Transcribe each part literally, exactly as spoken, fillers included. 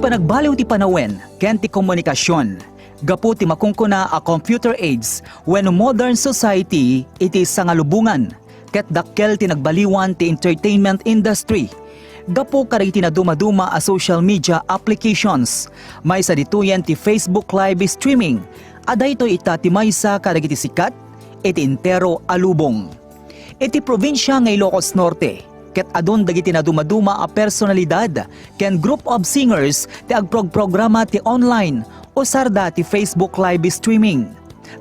Panagbaliw ti panawen ken ti komunikasion. Gapu ti makunkuna a computer age wenno modern society iti sangalubongan, ket dakkel ti nagbaliwan ti entertainment industry. Gapu kadagiti nadumaduma a social media applications, maysa ditoyen ti Facebook live streaming, a daytoy ita ti maysa kadagiti sikat iti entero a lubong. Iti probinsia nga Ilocos Norte, ket adun dagiti nadumaduma a personalidad ken group of singers ti agprogprograma ti online, usarda ti Facebook live streaming.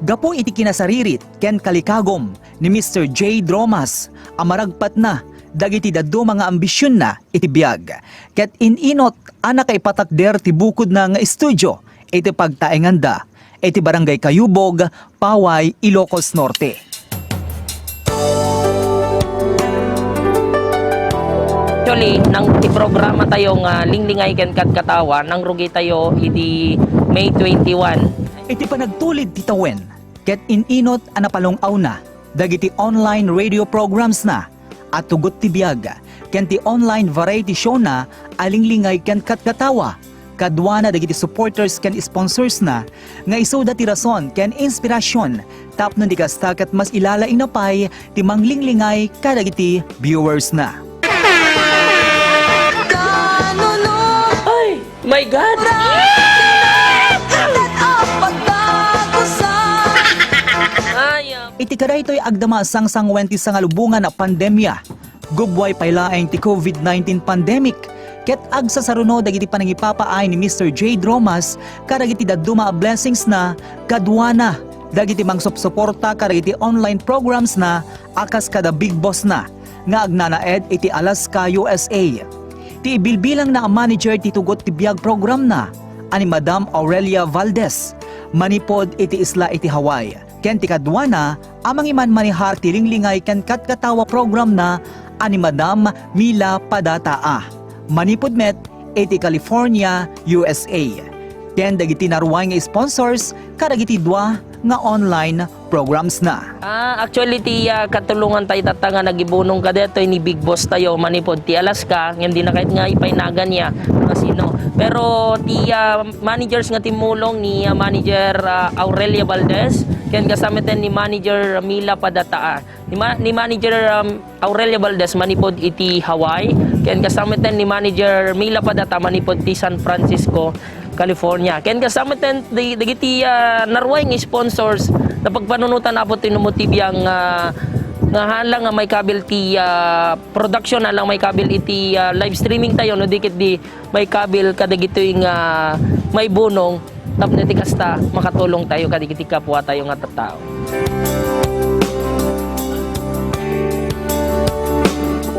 Gapu iti kinasaririt ken kalikagum ni Mister Jade Romas a maragpatna dagiti dadduma nga ambisionna iti biag, ket in-inut a nakaipatakder ti bukodna nga estudio iti pagtaenganda iti Barangay Cayubog, Paway, Ilocos Norte. Actually, nang ti programa tayo nga Linglingay ken Katkatawa, nangrugi tayo idi May twenty-one. Iti panagtulid ti tawen, ket in-inut a napalung-awna dagiti online radio programs na a Tugot ti Biag ken ti online variety show na a Linglingay ken Katkatawa, kaduana dagiti supporters ken sponsors na nga isuda ti rason ken inspirasyon tapno di kasta ket mas ilalaing na pay ti manglinglingay kadagiti viewers na. Ay! My God! Ay, ah. Iti kadaytoy agdama a sangsangoen ti sangalubongan a pandemia, gubbuay pay laeng ti covid nineteen pandemic, ket agsasaruno dagiti panangipapaay ni Mister Jade Romas kadagiti dadduma a blessings na kaduana dagiti mangsupsuporta kadagiti online programs na a kas kada Bigg Boss na nga agnanaed iti Alaska, U S A. Ti ibilbilangna a manager ti Tugot ti Biag program na a ni Madam Aurelia Valdez manipud iti isla iti Hawaii, ken ti kaduana a mangimanmanehar ti Linglingay ken Katkatawa program na a ni Madam Mila Padataa manipud met iti California, U S A, ken dagiti naruay nga sponsors kadagiti dua nga online programs na. Ah, actually, ti, ah, katulongan tayo tatta nga nagibunong kadetoy ni Bigg Boss tayo manipud ti Alaska, ngem di na kayat nga ipainagan niya nga sino. Pero ti, ah, managers nga timmulong ni, ah, Manager, ah, Aurelia Valdez, ken kasamiten ni Manager Mila Padataa. Ni ma-, ni Manager, um, Aurelia Valdez manipud iti Hawaii, ken kasamiten ni Manager Mila Padata manipud ti San Francisco, California. Ken kasamiten di-, dagiti, ah, naruay nga sponsors, napagpanunotan Apo ti numutibiyang, ah, nga haan lang nga maikabil ti, ah, production, haan lang maikabil iti, ah, live streaming tayo, no di ket di maikabil kadagitoy nga maibunong. Tapno iti kasta, makatulong tayo kadagiti kapwa tayo nga tattao.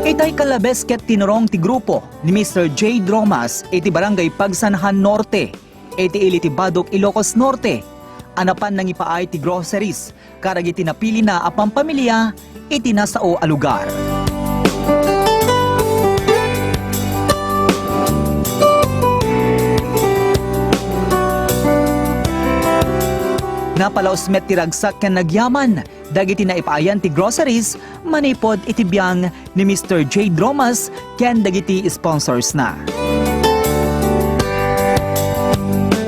Itay kalabes ket tinurong ti grupo ni Mister Jade Romas iti Barangay Pagsanhan Norte, iti ili ti Badok, Ilocos Norte, a napan nangipaay ti groceries kadagiti napilina a pampamilya iti nasao a lugar. Napalaus met ti ragsak ken nagyaman dagiti naipaayan ti groceries manipud iti biang ni Mister Jade Romas ken dagiti sponsors na.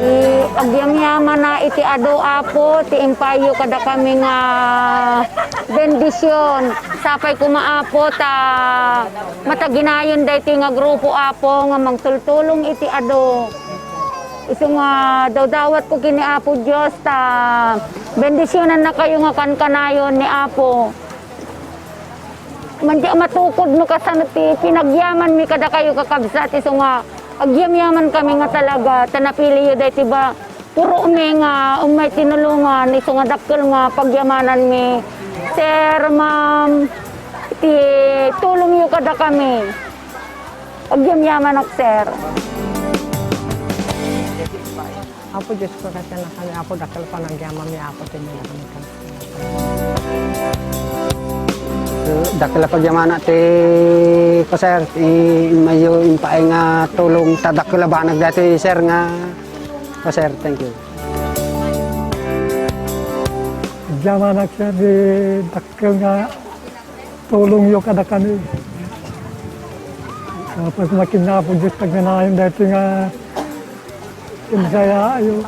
Eh, agyamyamana iti adu, Apo, ti impayo kadakami nga bendision. Sapay koma, Apo, ta mataginayon daytoy nga grupo, Apo, nga mangtultulong iti adu. Isu nga dawdawatko ken ni Apo Dios ta bendisionannakayo nga kankanayon ni Apo. Madi a matukod no kasano ti pinagyamanmi kadakayo, kakabsat, isu nga agyamyamankami nga talaga ta napiliyo daytoy ba-, puromi nga ummay tinulongan, isu nga dakkel nga pagyamananmi. Sir, ma'am, ti tulongyo kadakami. Agyamyamanak, sir. Apo Dios ko, ket kanakanmi, Apo, dakkel panagyamanmi, Apo, ti dakkel a pagyamana ti, ko, sir, ti impayo, impaay nga tulong ta dakkel a banag daytoy, sir, nga, ko, sir, thank you. Agyamanak, sir, ti dakkel nga tulongyo kadakami. Tapos makin nga Apo Dios, pagnanayon daytoy nga Kaya ayo.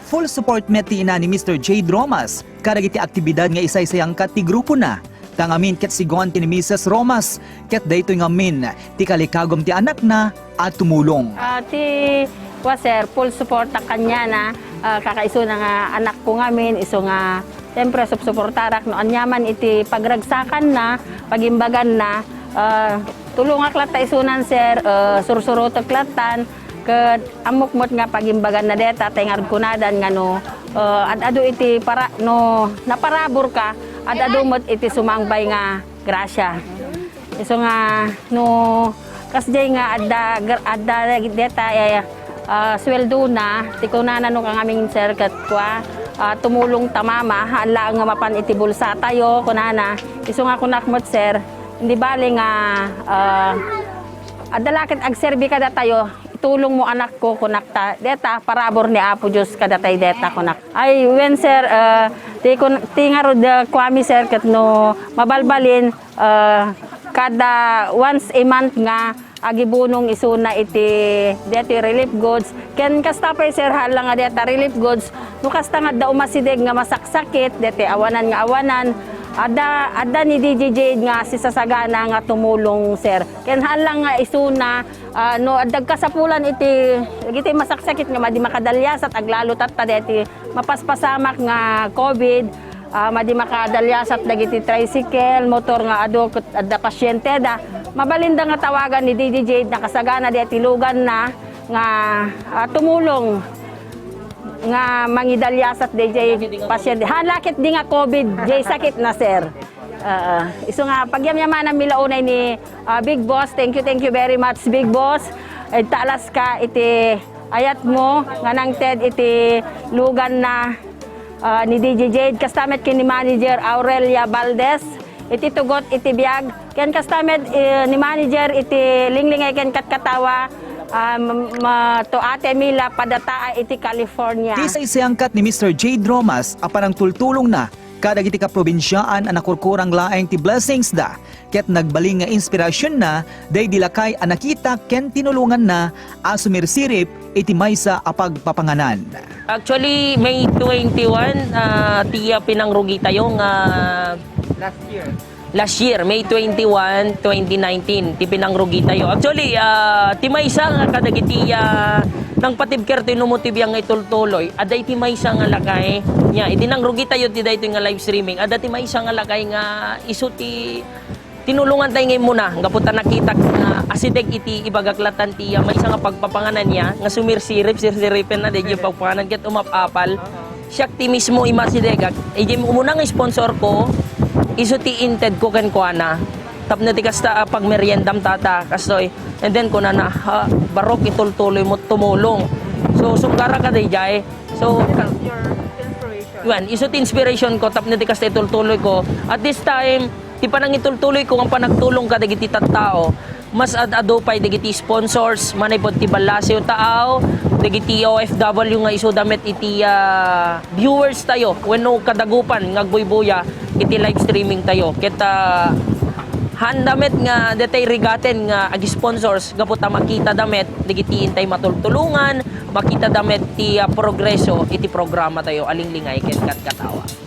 Full support met ti ina ni Mister Jade Romas kadagiti aktibidad nga isaysayangkat ti grupona. Ta ngamin ket sigun ti ni Missus Romas, ket daytoy ngamin ti kalikagum ti anakna a tumulong. Ah, ti wa, sir, full support a kaniana, ah, kakaisuna nga anak ko ngamin, isu nga, siyempre, supsuportarak no aniaman iti pagragsakanna, pagimbaganna, ah, tulongak latta isunan, sir, ah, sursurotek lattan, ket ammok met nga pagimbaganna deta, tay ngarud kunadan nga no, ah, ad-adu iti para-, no naparabur ka, ad-adu met iti sumangbay nga grasia. Isu nga, no, kasdiay nga adda, gr-, adda deta, eh, ah, sweldona, ti kunana no kangamin, sir, ket kua, ah, tumulong ta mama, haan laeng nga mapan iti bulsa tayo, kunana. Isu nga kunak met, sir, hindi bale nga, ah, adda la ket agserbi kadatayo, itulong mo, anakko, kunak ta, deta, parabur ni Apo Dios kadatay deta, kunak. Ay, wen, sir, ah, ti kun-, ti ngarud, ah, kuami, sir, ket no mabalbalin, ah, kada once a month nga agibunong isuna iti deti relief goods. Ken kasta pay, sir, hala nga deta relief goods, no kasta nga adda umasideg nga masaksakit, deti awanan nga awanan, adda, adda ni D J Jade nga sisasagana nga tumulong, sir. Ken hala nga isuna, ah, no adda agkasapulan iti, iti masaksakit nga madi makadaliasat, aglalo tatta deti mapaspasamak nga covid, ah, madi makadaliasat dagiti tricycle, motor nga adu ket adda pasienteda. Mabalinda nga tawagan ni D D J, nakasagana deti luganna nga, ah, tumulong nga mangidaliasat dayjay pasiente. Hala ket di nga covid, jay sakit na, sir. Ah, isu nga pagyamyamananmi la unay ni, ah, Big Boss. Thank you, thank you very much, Big Boss. Agtalas ka iti ayat mo nga nangted iti lugan na, ah, ni D J Jade. Kasta met ken ni Manager Aurelia Valdez iti tugot iti biag. Ken kasta met, eh, ni Manager iti linglingay ken katkatawa, ah, ma-, ma-, to Ate Mila Padataa iti California. Ti saysayangkat ni Mister Jade Romas a panangtultulongna kadagiti kaprobinsiaan a nakurkurang laeng ti blessings da, ket nagbalin nga inspirasionna daydi lakay a nakita ken tinulonganna a sumirsirip iti maysa a pagpapanganan. Actually, May twenty-one, ah, ti, ah, pinangrugi tayo nga last year. Last year, May twenty-one, twenty nineteen, ti pinangrugi tayo. Actually, ah, ti maysa nga kadagiti, ah, nangpatibker ti numutibiyang nga itultuloy, adda iti maysa nga lakay niya. Idi nangrugi tayo ti daytoy nga live streaming, adda ti maysa nga lakay nga isu ti tinulongan tayo nga immuna. Gapu ta nakitak nga asideg iti ibagak latan ti, ah, maysa nga pagpapanganan niya, nga sumirsirip, sirsiripen na, daydi pagpanganan, ket umap-apal. Siak ti mismo imasidegak. Idiay umuna nga sponsor ko, isu ti inted ko kenkuana. Tapno ti kasta a pagmeriendam tata, kastoy. And then kunana, "Ha, barok itultuloy mo tumulong." So, sungkara ka daydiay. So, ka-, Wen, isu ti inspiration ko tapno ti kasta itultuloy ko. At this time, ti panangitultuloy ko nga panagtulong kadagiti tattao, mas ad-adu pay dagiti sponsors, manipud ti ballasiw taaw, dagiti O F W nga isuda met iti, ah, viewers tayo, wenno kadagupan nga agbuybuya iti live streaming tayo. Ket, ah, haanda met nga detay rigaten nga ag-sponsors gapu ta makita da met dagiti intay matultulongan, makita da met ti, ah, progreso iti programa tayo, Alinglingay ken Katkatawa.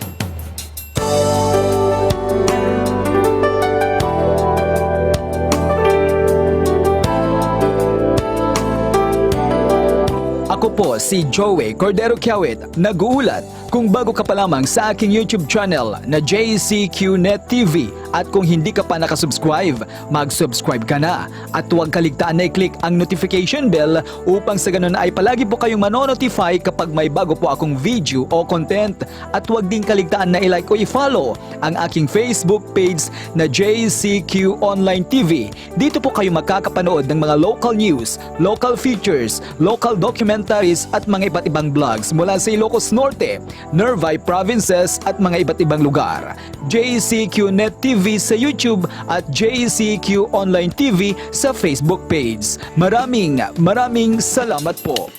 Ako po si Joey Cordero Kiawit, nag-uulat. Kung bago ka pa lamang sa aking YouTube channel na J C Q Net T V at kung hindi ka pa nakasubscribe, mag-subscribe ka na at huwag kaligtaan na i-click ang notification bell upang sa ganun ay palagi po kayong mano-notify kapag may bago po akong video o content. At huwag din kaligtaan na i-like o i-follow ang aking Facebook page na J C Q Online T V. Dito po kayo makakapanood ng mga local news, local features, local documentaries at mga iba't ibang vlogs mula sa Ilocos Norte, nearby provinces at mga iba't ibang lugar. J C Q Net T V sa YouTube at J C Q Online T V sa Facebook page. Maraming, maraming salamat po.